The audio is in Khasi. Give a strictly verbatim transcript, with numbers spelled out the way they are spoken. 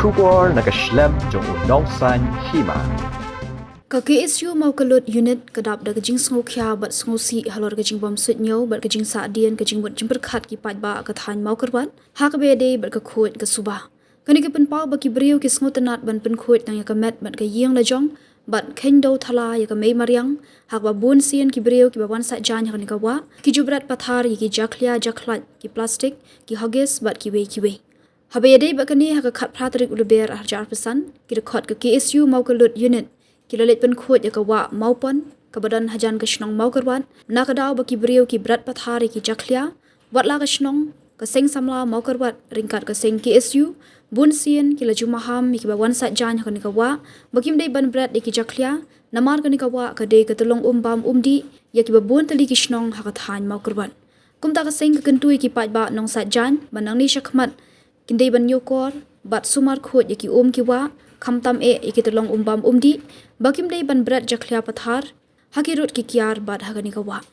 Khubor na ka shlem jong u nongsan hima. Ka K S U Mawkalut Unit ka dap da ka jingsngewkhia bad sngewsih halor ka jingbym suidñiew bad ka jingsahdien ka jingmut jingpyrkhat ki paidbah ka thaiñ Mawkyrwat ha kaba ïadei bad ka khuid ka suba. Kane ka pynpaw ba ki briew ki sngewtynnat ban pynkhuid tang ïa ka met bad ka ïing la jong bad kheiñ dew thala ïa ka mei mariang, ha kaba bun sien ki briew kiba wan sah jaiñ ha kane ka wah ki ju bret pathar ïa ki jakhlia jakhlait, ki plastik, ki huggies bad kiwei kiwei. Haba ïadei bad kane, ha ka khatphra tarik u Lber arhajar arphew san, ki dkhot ka K S U Mawkalut Unit ki la leit pynkhuid ïa ka wah Mawpon kaba don hajan ka shnong Mawkyrwat, na ka daw ba ki briew ki bret pathar ïa ki jakhlia. Watla ka shnong, ka seng samla Mawkyrwat ryngkat ka seng K S U, bun sien ki la ju maham ïa kiba wan sah jaiñ ha kane ka wah ba kim dei ban bret ïa ki jakhlia, namar kane ka wah ka dei ka tyllong um bam um dih ïa kiba bun tylli ki shnong ha ka thaiñ Mawkyrwat. Kumta ka seng ka kyntu ïa ki paidbah nongsah jaiñ ba nangne shakhmat kin dei ban ñiewkor bad sumar khuid ïa ki um ki wah, khamtam eh ïa ki tyllong um bam um dih, ba kim dei ban bret jakhlia pathar ha ki rud ki kiar bad ha kane ka wah.